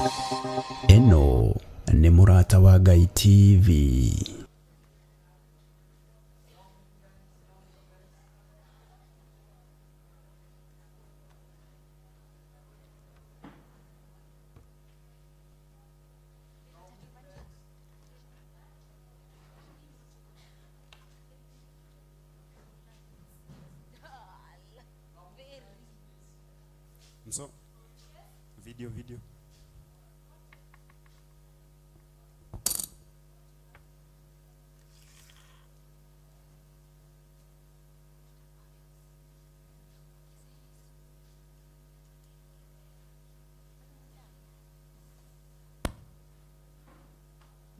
Ĩno nĩ Mũrata wa Ngai TV. Mso video video.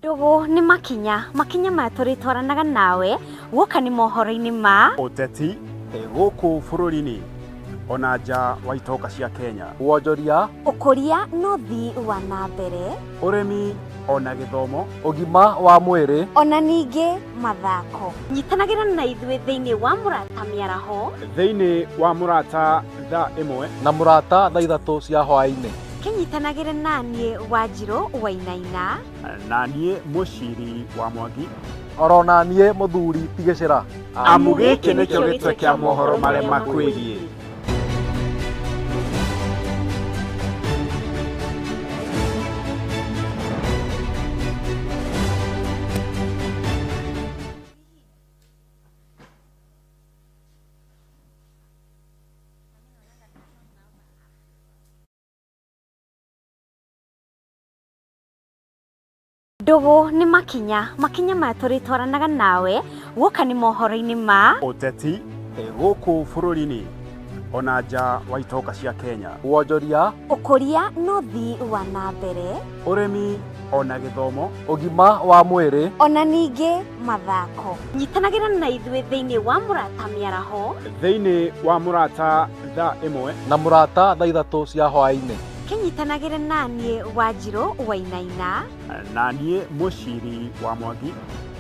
Ndũgũ nĩ makinya, makinya maya tũrĩtwaranaga nawe guoka nĩ mohoro-inĩ ma Ũteti gũkũ bũrũri-inĩ ona nja wa itoka cia Kenya. Wonjoria, ũkũria na ũthii wa na mbere, Ũrĩmi ona gĩthomo. Ũgima wa mwĩrĩ, ona ningĩ mathako. Nyitanagĩra na ithuĩ thĩinĩ wa Mũrata Mĩaraho Thĩinĩ wa Mũrata thaa 1 na Mũrata thaa 3 cia hwaĩ-inĩ. Kĩnyitanagĩre naniĩ Wanjirũ Wainaina na niĩ Mũciri wa Mwangi, oro na niĩ mũthuri Tigĩcĩra. Amu gĩkĩ nĩkĩo gĩtwe kĩa mohoro marĩa makwĩgiĩ. Ndũgũ nĩ makinya, makinya maya tũrĩtwaranaga nawe guoka nĩ mohoro-inĩ ma Ũteti gũkũ bũrũri-inĩ ona nja wa itoka cia Kenya. Wonjoria, ũkũria na ũthii wa na mbere, Ũrĩmi ona gĩthomo. Ũgima wa mwĩrĩ, ona ningĩ mathako. Nyitanagĩra na ithuĩ thĩinĩ wa Mũrata Mĩaraho Thĩinĩ wa Mũrata thaa 1 na Mũrata thaa 3 cia hwaĩ-inĩ. Kĩnyitanagĩre naniĩ Wanjirũ Wainaina na niĩ Mũciri wa Mwangi,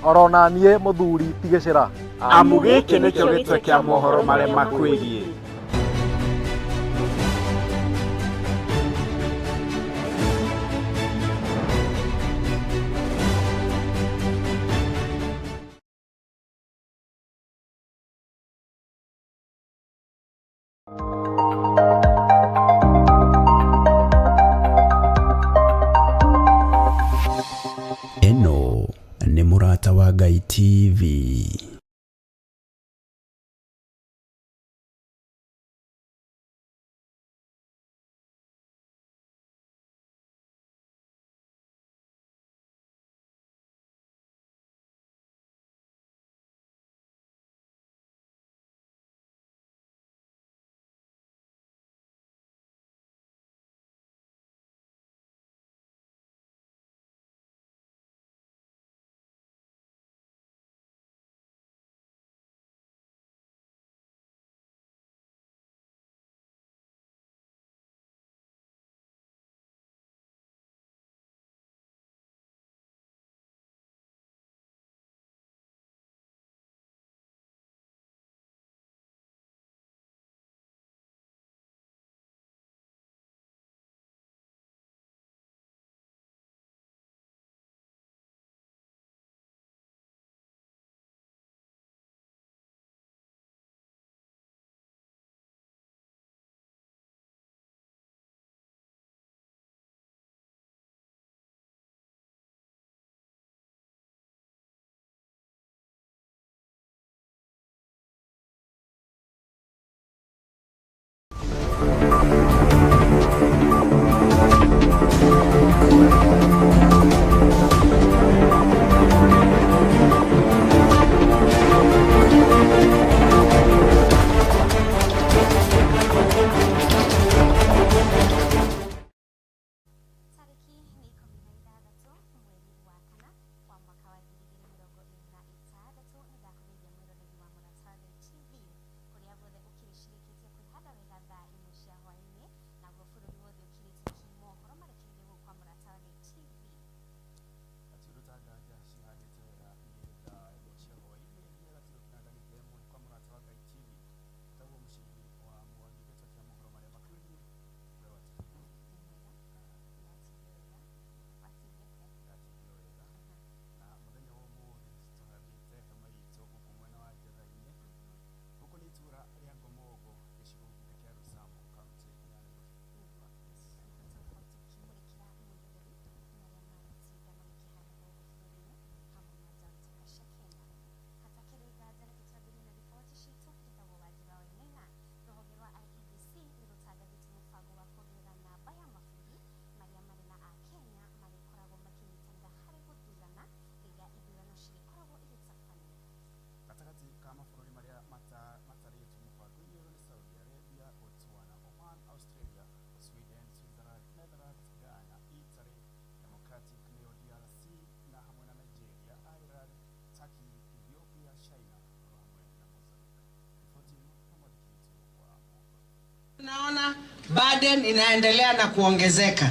oro na niĩ mũthuri Tigĩcĩra. Amu gĩkĩ nĩkĩo gĩtwe kĩa mohoro marĩa makwĩgiĩ. Ĩno nĩ Mũrata wa Ngai TV. Burden inaendelea na kuongezeka.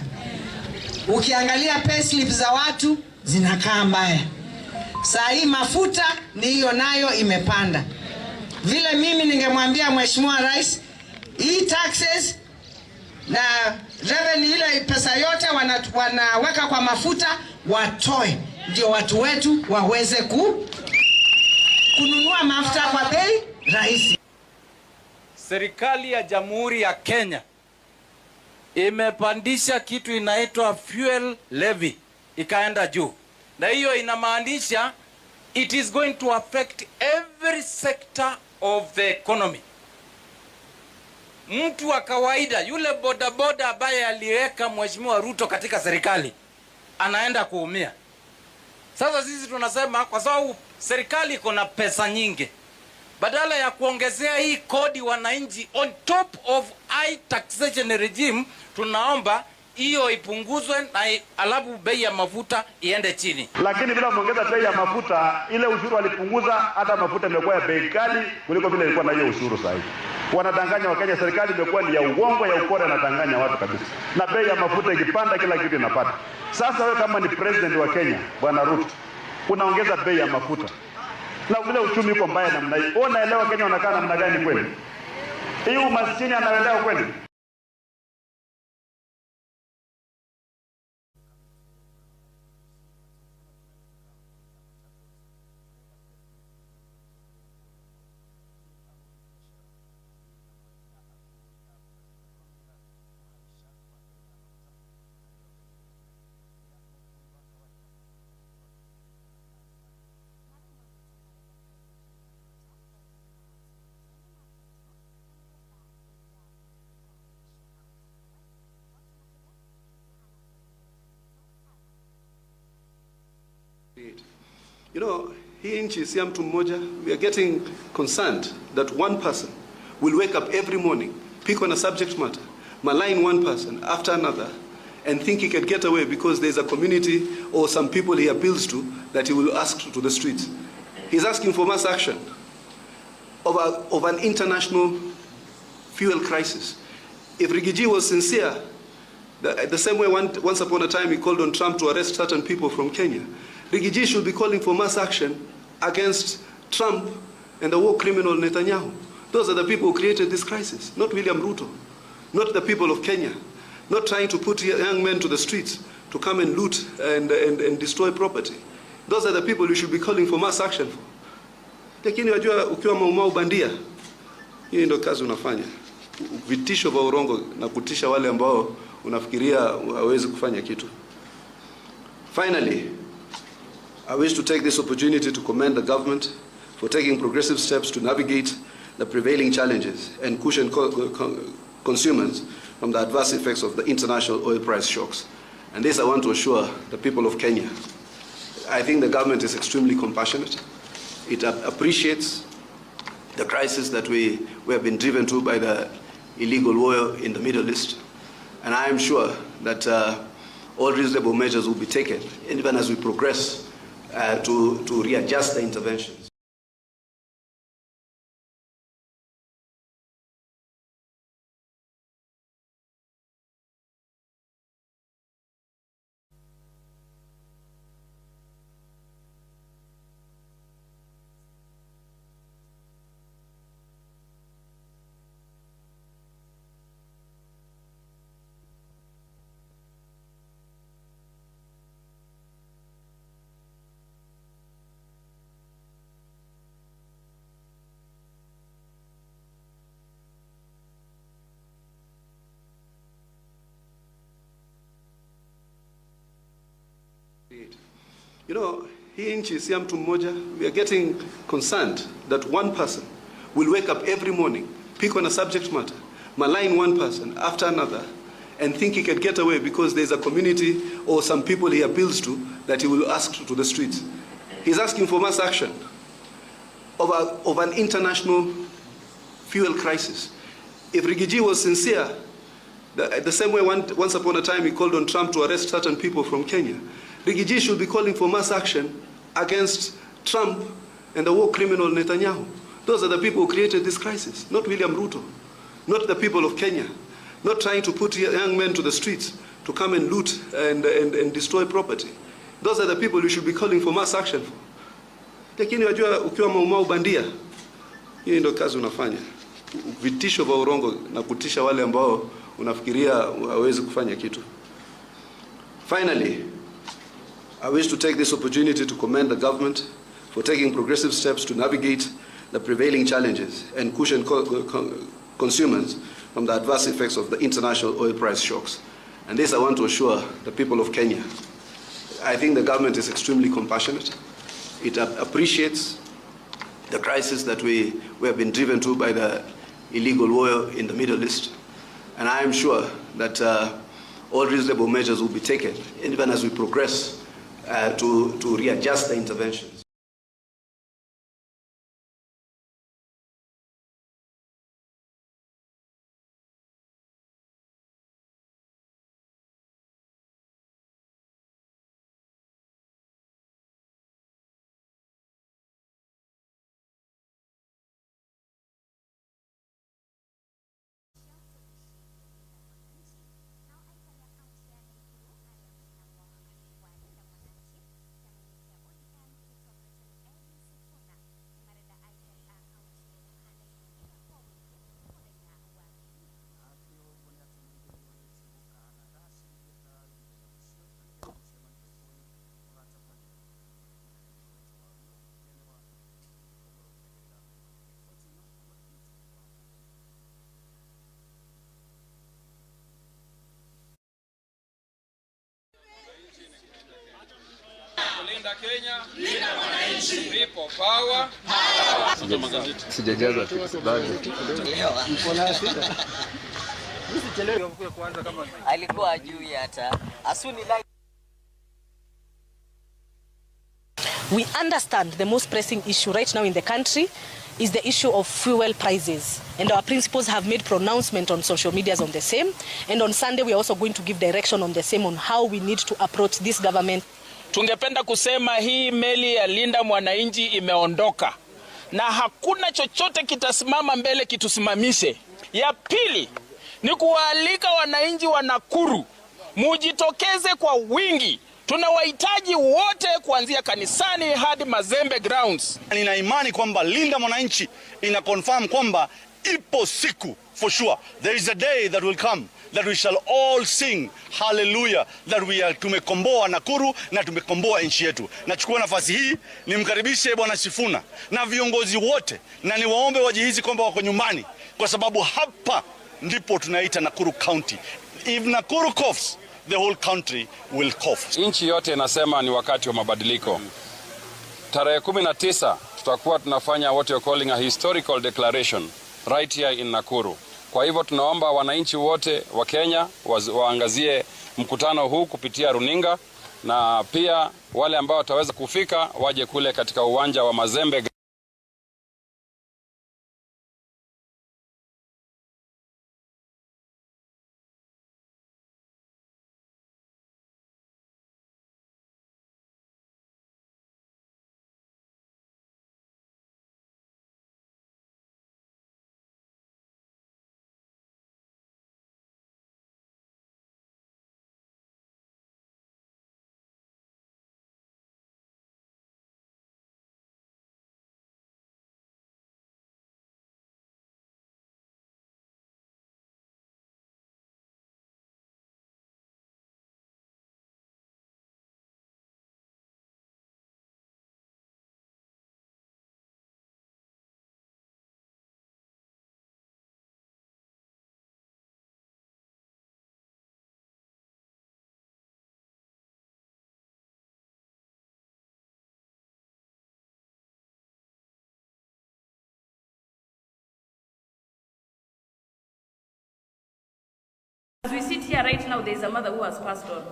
Ukiangalia payslip za watu zinakaa mbaya. Saa hii mafuta ni hiyo nayo imepanda. Vile mimi ningemwambia Mheshimiwa Rais, hii taxes na revenue, ile pesa yote wanaweka kwa mafuta watoe, ndio watu wetu waweze kununua mafuta kwa bei rahisi. Serikali ya Jamhuri ya Kenya imepandisha kitu inaitwa fuel levy ikaenda juu, na hiyo inamaanisha it is going to affect every sector of the economy. Mtu wa kawaida yule bodaboda ambaye aliweka Mheshimiwa Ruto katika serikali anaenda kuumia. Sasa sisi tunasema kwa sababu serikali iko na pesa nyingi, badala ya kuongezea hii kodi wananchi on top of high taxation regime, tunaomba hiyo ipunguzwe na alafu bei ya mafuta iende chini. Lakini vile wameongeza bei ya mafuta, ile ushuru walipunguza, hata mafuta imekuwa ya bei kali kuliko vile ilikuwa na hiyo ushuru sasa hivi. Wanadanganya Wakenya, serikali imekuwa ni ya uongo, ya ukora, inadanganya watu kabisa. Na bei ya mafuta ikipanda, kila kitu inapanda. Sasa wewe kama ni president wa Kenya, Bwana Ruto, unaongeza bei ya mafuta na vile uchumi uko mbaya namna hii, wewe unaelewa Kenya wanakaa namna gani kweli? Hii umaskini anaelewa kweli? Hii nchi si ya mtu mmoja. We are getting concerned that one person will wake up every morning, pick on a subject matter, malign one person after another, and think he can get away because there's a community or some people he appeals to that he will ask to the streets. He's asking for mass action of an international fuel crisis. If Riggy G was sincere, the same way once upon a time he called on Trump to arrest certain people from Kenya, Riggy G should be calling for mass action against Trump and the war criminal Netanyahu. Those are the people who created this crisis, not William Ruto, not the people of Kenya, not trying to put young men to the streets to come and loot and destroy property. Those are the people you should be calling for mass action for. Lakini wajua ukiwa maumau bandia, hii ndio kazi unafanya. Vitisho vya urongo na kutisha wale ambao unafikiria hawezi kufanya kitu. Finally, I wish to take this opportunity to commend the government for taking progressive steps to navigate the prevailing challenges and cushion consumers from the adverse effects of the international oil price shocks. And this I want to assure the people of Kenya. I think the government is extremely compassionate. It appreciates the crisis that we have been driven to by the illegal war in the Middle East. And I am sure that all reasonable measures will be taken, even as we progress to readjust the interventions. Hii nchi si ya mtu mmoja. We are getting concerned that one person will wake up every morning, pick on a subject matter, malign one person after another, and think he can get away because there's a community or some people he appeals to that he will ask to the streets. He's asking for mass action of an international fuel crisis. If Riggy G was sincere, the same way once upon a time he called on Trump to arrest certain people from Kenya, Riggy G should be calling for mass action against Trump and the war criminal Netanyahu. Those are the people who created this crisis, not William Ruto, not the people of Kenya, Not trying to put young men to the streets to come and loot and destroy property. Those are the people you should be calling for mass action for. Lakini wajua ukiwa maumau bandia, hiyo ndio kazi unafanya. Vitisho vya urongo na kutisha wale ambao unafikiria hawezi kufanya kitu. Finally, I wish to take this opportunity to commend the government for taking progressive steps to navigate the prevailing challenges and cushion consumers from the adverse effects of the international oil price shocks. And this I want to assure the people of Kenya. I think the government is extremely compassionate. It appreciates the crisis that we have been driven to by the illegal war in the Middle East. And I am sure that all reasonable measures will be taken, even as we progress to readjust the interventions. Linda Kenya, Linda mwananchi, people power. Sijajaza bado. Alikuwa juu hata asuni. We understand the most pressing issue right now in the country is the issue of fuel prices. And our principals have made pronouncement on social medias on the same. And on Sunday, we are also going to give direction on the same on how we need to approach this government. Tungependa kusema hii meli ya Linda Mwananchi imeondoka na hakuna chochote kitasimama mbele kitusimamishe. Ya pili ni kuwaalika wananchi wa Nakuru mujitokeze kwa wingi. Tunawahitaji wote kuanzia kanisani hadi Mazembe grounds. Nina imani kwamba Linda Mwananchi ina confirm kwamba ipo siku, for sure there is a day that will come that we shall all sing hallelujah that we are tumekomboa Nakuru na tumekomboa nchi yetu. Nachukua nafasi hii nimkaribishe Bwana Sifuna na viongozi wote, na niwaombe wajihisi kwamba wako nyumbani, kwa sababu hapa ndipo tunaita Nakuru County. If Nakuru coughs, the whole country will cough. Nchi yote inasema ni wakati wa mabadiliko. Tarehe 19 tutakuwa tunafanya what you're calling a historical declaration right here in Nakuru. Kwa hivyo tunaomba wananchi wote wa Kenya waangazie mkutano huu kupitia runinga, na pia wale ambao wataweza kufika waje kule katika uwanja wa Mazembe. As we sit here right now, there is a mother who has passed on.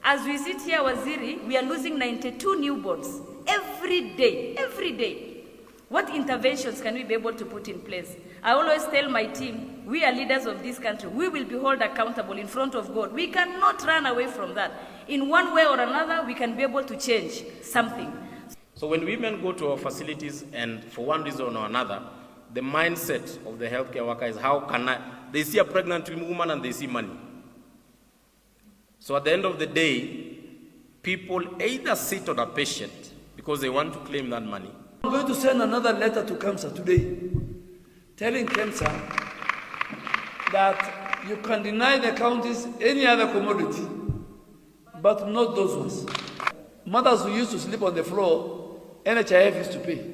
As we sit here, Waziri, we are losing 92 newborns every day, every day. What interventions can we be able to put in place? I always tell my team, we are leaders of this country. We will be held accountable in front of God. We cannot run away from that. In one way or another, we can be able to change something. So when women go to our facilities and for one reason or another, the mindset of the healthcare worker is how can I, They see a pregnant woman and they see money. So at the end of the day, people either sit on a patient because they want to claim that money. I'm going to send another letter to KEMSA today, telling KEMSA that you can deny the counties any other commodity, but not those ones. Mothers who used to sleep on the floor, NHIF used to pay.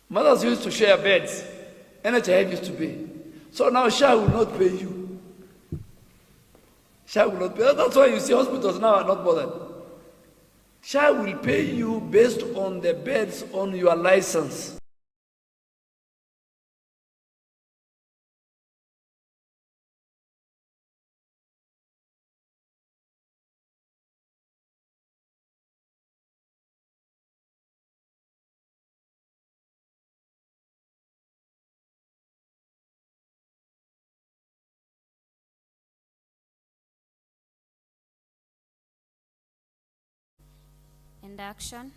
Mothers who used to share beds, NHIF used to pay. So now SHA will not pay you. SHA will not pay. That's why you see hospitals now are not bothered. SHA will pay you based on the beds on your license. Induction.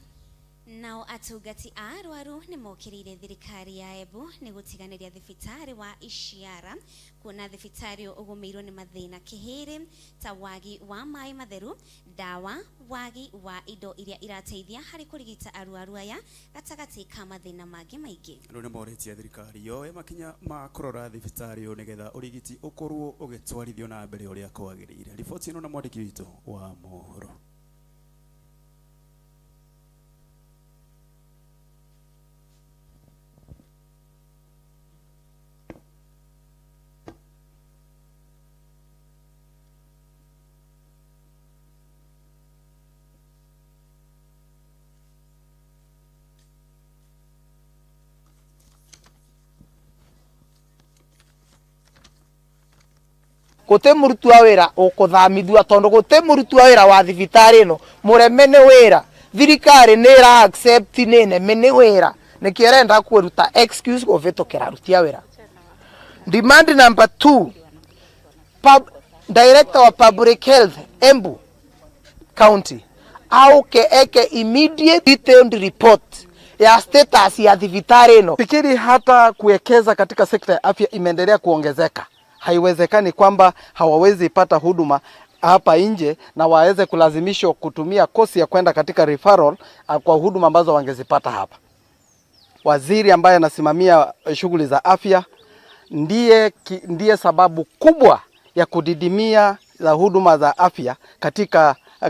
Nao atungati a arwaru nĩ mokĩrĩire thirikari ya Embu nĩ gũtiganĩria thibitarĩ wa Ishiara kuona thibitarĩ ũyũ ũgũmĩirwo nĩ mathĩna kĩhĩrĩ ta wagi wa maĩ matheru, ndawa, wagi wa indo iria irateithia harĩ kũrigita arwaru aya gatagatĩ ka mathĩna mangĩ maingĩ. Rĩu nĩ morĩtie thirikari yoe makinya ma kũrora thibitarĩ ũyũ nĩgetha ũrigiti ũkorwo ũgĩtwarithio na mbere ũrĩa kwagĩrĩire. Riboti ĩno na mwandĩki witũ wa mohoro. Gute muruti wa wira ukuthamithua tondu gute muruti wa wira wa thibitari ino mureme ni wira thirikari ni ira accept ni neme ni wira nikio irenda kuruta excuse guvitukira aruti a wira. Demand number 2, Director wa Public Health Embu County auke eke immediate detailed report ya status ya thibitari ino. Fikiri hata kuwekeza katika sekta ya afya imeendelea kuongezeka. Haiwezekani kwamba hawawezi pata huduma hapa nje na waweze kulazimishwa kutumia kosi ya kwenda katika referral kwa huduma ambazo wangezipata hapa. Waziri ambaye anasimamia shughuli za afya ndiye sababu kubwa ya kudidimia za huduma za afya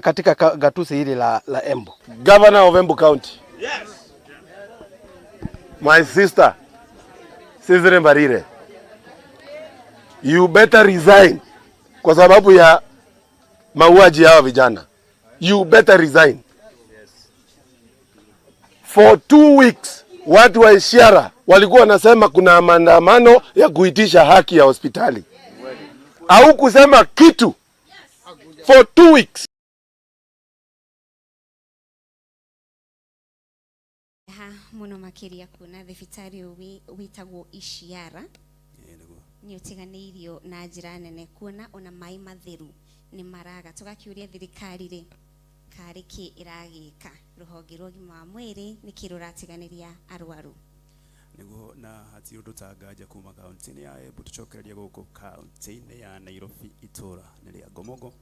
katika gatuzi hili la Embu. Governor of Embu County. Yes. My sister, Cecily Mbarire, you better resign kwa sababu ya mauaji hawa vijana. You better resign. For 2 weeks watu wa Ishiara walikuwa wanasema kuna maandamano ya kuitisha haki ya hospitali. Au kusema kitu for 2 weeks. Ha muno makiria kuna thibitari witagwo Ishiara ni utiganĩirio na njĩra nene kuona ona maĩ matheru nĩ maraga. Tũgakiũria thirikari rĩ karĩ kĩ ĩragĩka rũhonge rwa ũgima wa mwĩrĩ nĩkĩ rũratiganĩria arwaru nĩguo na hatirĩ ũndũ ta nganja kuma kaunti-inĩ ya Embu tũcokererie gũkũ kaunti-inĩ ya Nairobi itũra nĩ rĩa Ngomongo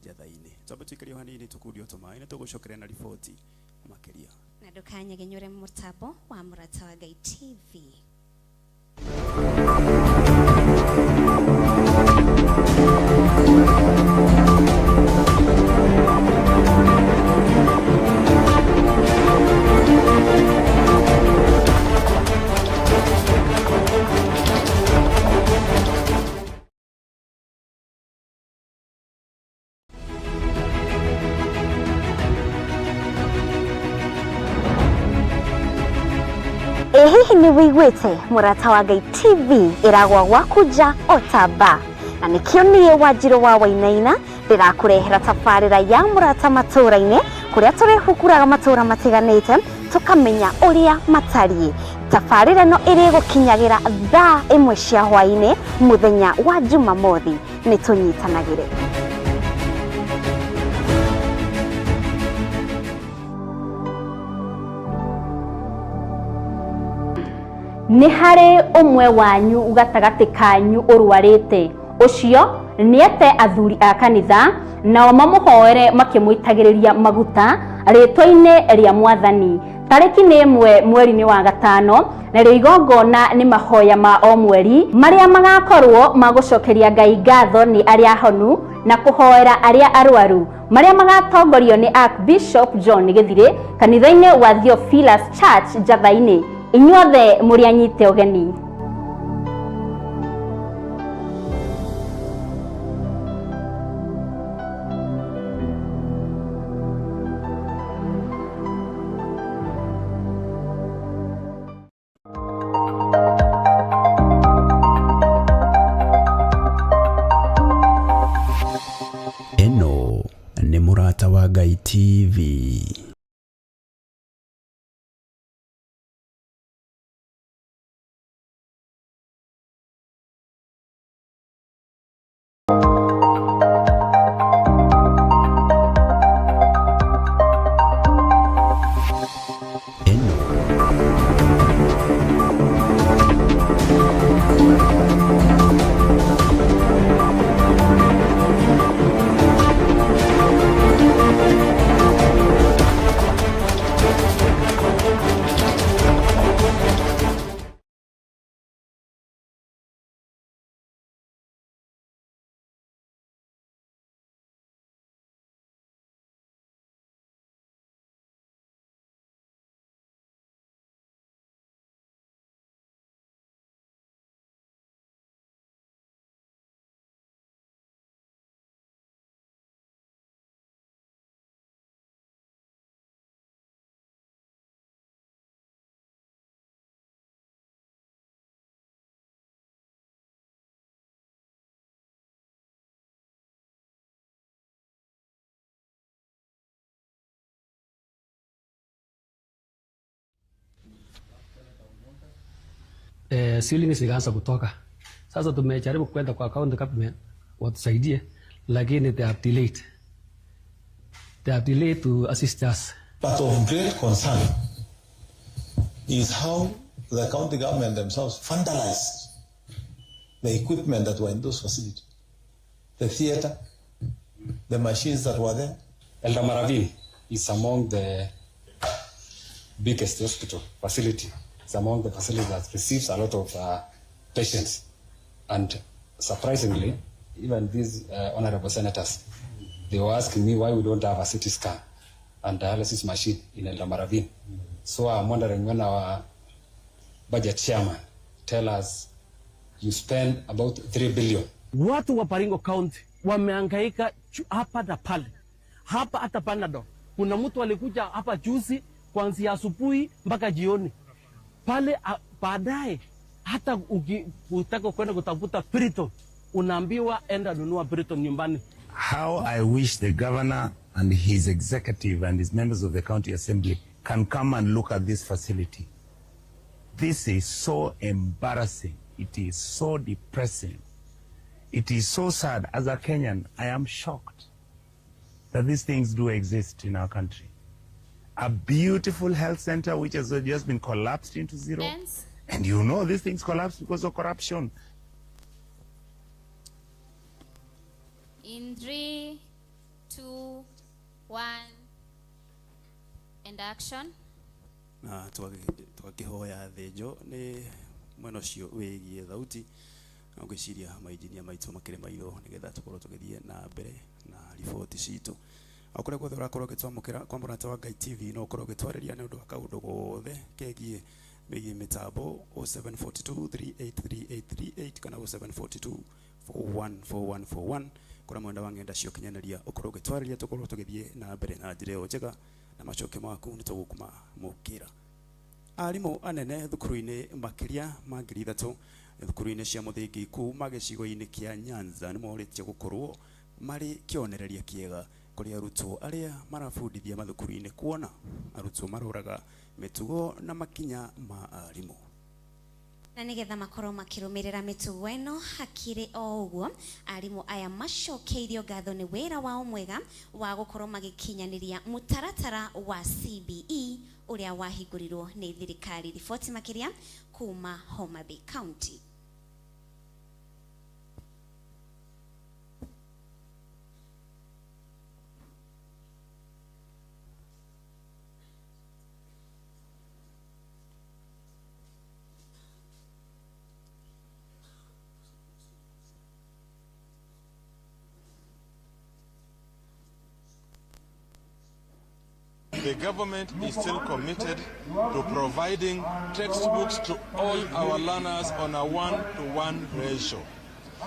Njatha-inĩ. Twambe tũikarie o hanini tũkundio tũmaĩ nĩ tũgũcokeria na riboti makĩria. Na ndũkanyegenyũre mũtambo wa Mũrata wa Ngai TV. Hihi nĩ wĩiguĩte Mũrata wa Ngai TV ĩragwa gwaku nja o ta ba na nĩkĩo niĩ Wanjirũ wa Wainaina ndĩrakũrehera tabarĩra ya Mũrata matũũra-inĩ kũrĩa tũrĩhukuraga matũũra matiganĩte tũkamenya ũrĩa matariĩ. Tabarĩra ĩno ĩrĩgũkinyagĩra thaa 1 cia hwaĩ-inĩ mũthenya wa Jumamothi. Nĩ tũnyitanagĩre. Nĩ harĩ ũmwe wanyu gatagatĩ kanyu ũrwarĩte, ũcio nĩete athuri a kanitha nao mamũhoere makĩmũitagĩrĩria maguta rĩtwa-inĩ rĩa Mwathani. Tarĩki nĩ 1 mweri-inĩ wa 5, narĩo igongona nĩ mahoya ma o mweri marĩa magakorwo ma gũcokeria Ngai ngatho nĩ arĩa ahonu na kũhoera arĩa arwaru, marĩa magatongorio nĩ Archbishop John Gĩthirĩ kanitha-inĩ wa Theophilus Church Njatha-inĩ. Inyuothe mũrĩ anyite ũgeni. Ĩno nĩ Mũrata wa Ngai TV. Ceilings zikaanza kutoka. Sasa tumejaribu kwenda kwa county government watusaidie, lakini they have delayed. They have delayed to assist us. But of great concern is how the county government themselves vandalized the equipment that were in those facilities. The theater, the machines that were there. Eldama Ravine is among the biggest hospital facility. It's among the facilities that receives a lot of patients. And surprisingly, even these honorable senators, they were asking me why we don't have a CT scan and dialysis machine in Eldama Ravine. So I'm wondering when our budget chairman tell us you spend about 3 billion. Watu wa Baringo County wamehangaika hapa na pale. Hapa hata Panadol. Kuna mtu alikuja hapa juzi kuanzia asubuhi mpaka jioni. Pale baadaye hata ukitaka kwenda kutafuta Piriton unaambiwa enda nunua Piriton nyumbani. How I wish the governor and his executive and his members of the county assembly can come and look at this facility. This is so embarrassing. It is so depressing. It is so sad. As a Kenyan, I am shocked that these things do exist in our country. A beautiful health center which has just been collapsed into zero. Dance. And you know these things collapse because of corruption. In 3, 2, 1, and action. Na tũgakĩhoya thĩnjo nĩ mwena ũcio wĩgiĩ thauti na ngwĩciria mainjinia maitũ makĩrĩ maitho nĩgetha tũkorwo tũgĩthiĩ na mbere na riboti citũ. O kũrĩa guothe ũrakorwo ũgĩtwamũkĩra kwa Mũrata wa Ngai TV no ũkorwo ũgĩtwarĩria nĩ ũndũ wa kaũndũ gothe kegiĩ wĩgiĩ mĩtambo 0742 383838 kana 0742 414141 kũrĩa mwena wa ng'enda cia ũkinyanĩria ũkorwo ũgĩtwarĩria tũkorwo tũgĩthiĩ na mbere na njĩra ĩyo njega na macokio maku nĩ tũgũkũmamũkĩra. Arimũ anene thukuru-inĩ makĩria ma 3,000 thukuru-inĩ cia mũthingi kuma gĩcigo-inĩ kĩa Nyanza nĩ morĩtie gũkorwo marĩ kĩonereria kĩega kũrĩ arutwo arĩa marabundithia mathukuru-inĩ kuona arutwo maroraga mĩtugo na makinya ma arimũ. Na nigetha makorwo makĩrũmĩrĩra mĩtugo ĩno hakĩrĩ o ũguo, arimũ aya macokeirio ngatho nĩ wĩra wao mwega wa gũkorwo magĩkinyanĩria mũtaratara wa CBE ũrĩa wahingũrirwo nĩ thirikari. Riboti makĩria kuma Homa Bay County. The government is still committed to providing textbooks to all our learners on a 1-to-1 ratio.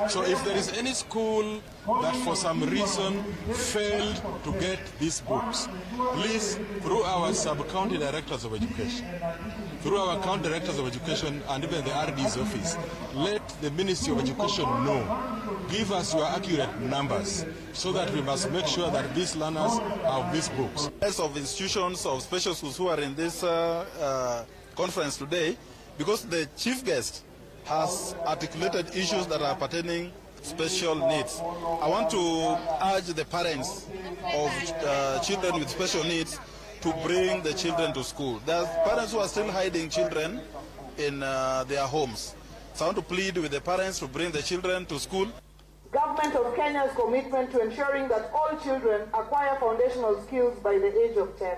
So if there is any school that for some reason failed to get these books, please, through our sub-county directors of education, through our county directors of education and even the RD's office, let the Ministry of Education know. Give us your accurate numbers so that we must make sure that these learners have these books. Heads of institutions of special schools who are in this conference today, because the chief guest has articulated issues that are pertaining special needs. I want to urge the parents of children with special needs to bring the children to school. There are parents who are still hiding children in their homes. So I want to plead with the parents to bring the children to school. Government of Kenya's commitment to ensuring that all children acquire foundational skills by the age of 10.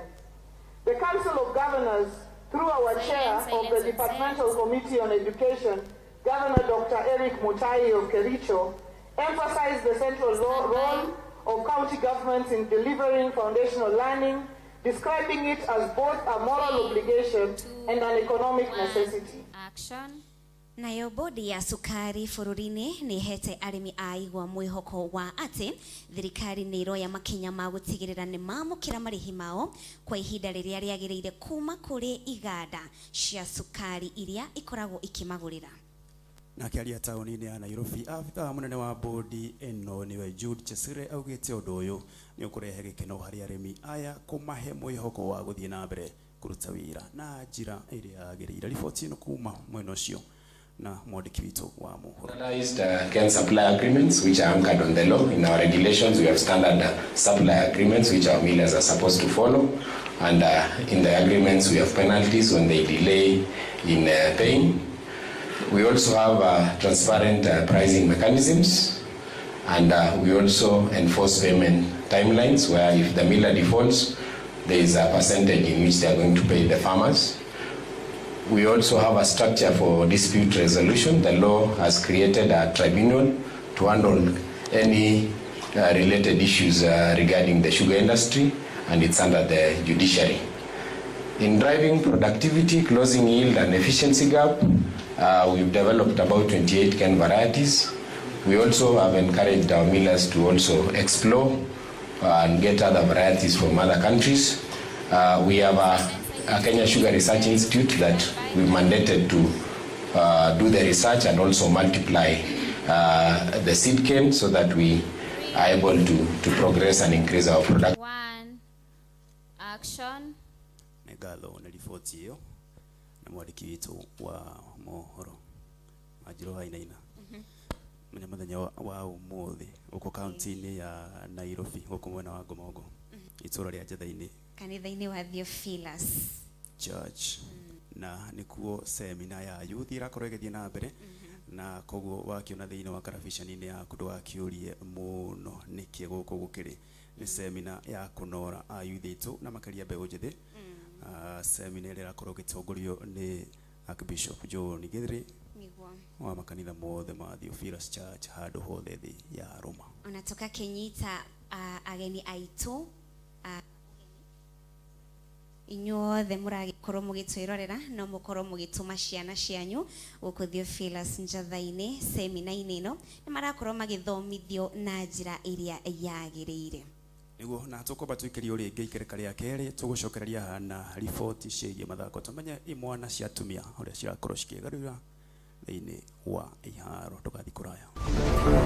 The Council of Governors, through our chair of the Departmental Committee on Education, Governor Dr. Eric Mutai of Kericho, emphasized the central role of county governments in delivering foundational learning, describing it as both a moral obligation and an economic necessity. Action. Nayo bodi ya sukari bũrũri-inĩ nĩ ĩhete arĩmi a igwa mwĩhoko wa atĩ thirikari nĩ ĩroya makinya ma gũtigĩrĩra nĩ mamũkĩra marĩhi mao kwa ihinda rĩrĩa rĩagĩrĩire kuma kũrĩ iganda cia sukari iria ikoragwo ikĩmagũrĩra. Na akĩaria taũni-inĩ ya Nairobi, abithaa mũnene wa bodi ĩno nĩwe Jude Chesire augĩte ũndũ ũyũ nĩ ũkũrehe gĩkeno harĩ arĩmi aya kũmahe mwĩhoko wa gũthiĩ na mbere kũruta wĩra na njĩra ĩrĩa yagĩrĩire. Riboti ĩno kuma mwena ũcio na mwandĩki witũ wa mohoro. Standardized cane supply agreements which are anchored on the law. In our regulations we have standard supply agreements which our millers are supposed to follow, and in the agreements we have penalties when they delay in paying. We also have transparent pricing mechanisms, and we also enforce payment timelines where if the miller defaults, there is a percentage in which they are going to pay the farmers. We also have a structure for dispute resolution. The law has created a tribunal to handle any related issues regarding the sugar industry, and it's under the judiciary. In driving productivity, closing yield and efficiency gap, we've developed about 28 cane varieties. We also have encouraged our millers to also explore and get other varieties from other countries. We have a Kenya Sugar Research Institute that we mandated to do the research and also multiply the seed cane so that we are able to progress and increase our production. One, action. Nĩ ngatho nĩ riboti ĩyo na mwandĩki witũ wa mohoro Wanjirũ Wainaina. Menya mũthenya wa ũmũthĩ gũkũ kaunti-inĩ ya Nairobi gũkũ mwena wa Ngomongo itũra rĩa Njetha-inĩ kanitha-inĩ wa Theophilus Church na nĩkuo semina ya youth ĩrakorwo ĩgĩthiĩ na mbere na koguo wakiona thĩinĩ wa karabicani-inĩ yaku ndũgakĩũrie mũno nĩkĩ gũkũ gũkĩrĩ nĩ semina ya kũnora a youth aitũ na makĩria mbeũ njĩthĩ. Semina ĩrĩa ĩrakorwo ĩgĩtongorio nĩ Archbishop John Githiri wa makanitha mothe ma Theophilus Church handũ hothe thĩ ya Roma. Ona tũgakĩnyita ageni aitũ inyuothe mũragĩkorwo mũgĩtwĩrorera no mũkorwo mũgĩtũma ciana cianyu gũkũ Theophilus Njatha-inĩ semina-inĩ ĩno nĩ marakorwo magĩthomithio na njĩra ĩrĩa yagĩrĩire. Nĩguo na tũkwamba tũikĩrio rĩngĩ ikereka rĩa kerĩ tũgũcokereria na riboti ciĩgiĩ mathako tũmenye imwana cia atumia ũrĩa cirakorwo cikĩgarũra thĩinĩ wa iharo. Ndũgathiĩ kũraya.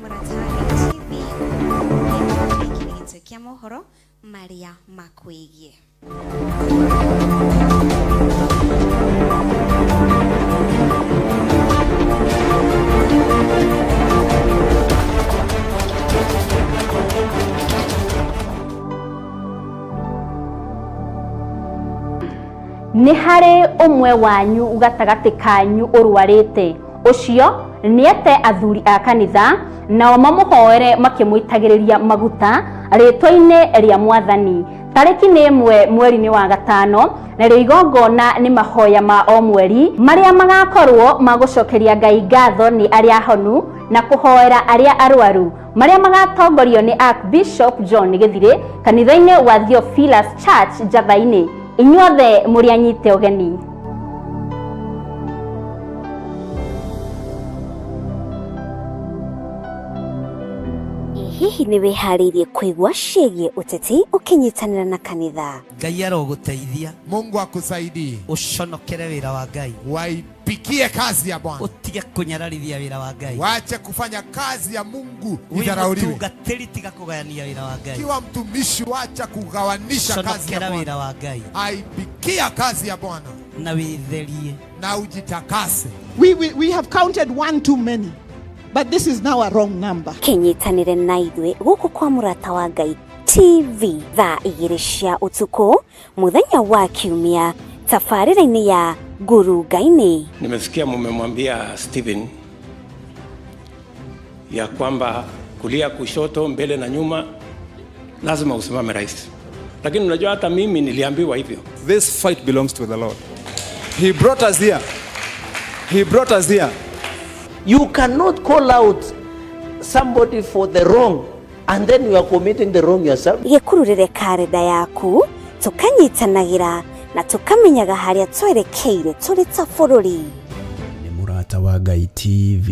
Mũrata wa TV gĩkĩ nĩ gĩtwe kĩa mohoro marĩa makwĩgiĩ. Nĩ harĩ ũmwe wanyu gatagatĩ kanyu ũrwarĩte? Ũcio nĩete athuri a kanitha, nao mamũhoere makĩmũitagĩrĩria maguta rĩtwa-inĩ rĩa Mwathani. Tarĩki nĩ 1 mweri-inĩ wa 5, narĩo igongona nĩ mahoya ma o mweri marĩa magakorwo ma gũcokeria Ngai ngatho nĩ arĩa ahonu na kũhoera arĩa arwaru, marĩa magatongorio nĩ Archbishop John Gĩthirĩ kanitha-inĩ wa Theophilus Church Njatha-inĩ. Inyuothe mũrĩ anyite ũgeni. Hihi nĩ wĩharĩirie kũigua ciĩgiĩ ũteti ũkĩnyitanĩra na kanitha? Ngai arogũteithia. Mungu akusaidie. Ũconokere wĩra wa Ngai. Waipikie kazi ya Bwana. Ũtige kũnyararithia wĩra wa Ngai. Wache kufanya kazi ya Mungu Wĩ idharauliwe. mũtungatĩri tiga kũgayania wĩra wa Ngai. Kiwa mtumishi, wacha kugawanisha kazi ya Conokera wĩra Bwana. wa Ngai. Aipikia kazi ya Bwana Na wĩtherie. na ujitakase. We have counted one too many, but this is now a wrong number. Kĩnyitanĩre na ithuĩ gũkũ kwa Mũrata wa Ngai TV thaa 2 cia ũtukũ mũthenya wa Kiumia tabarĩra-inĩ ya Ngurunga-inĩ. Nimesikia mumemwambia Stephen ya kwamba kulia, kushoto, mbele na nyuma lazima usimame rais, lakini unajua hata mimi niliambiwa hivyo. This fight belongs to the Lord. He brought us here. He brought us here. You cannot call out somebody for the wrong and then you are committing the wrong yourself. Gĩkururĩre karenda yaku tũkanyitanagĩra na tũkamenyaga harĩa twerekeire tũrĩ ta bũrũri. Nĩ Mũrata wa Ngai TV.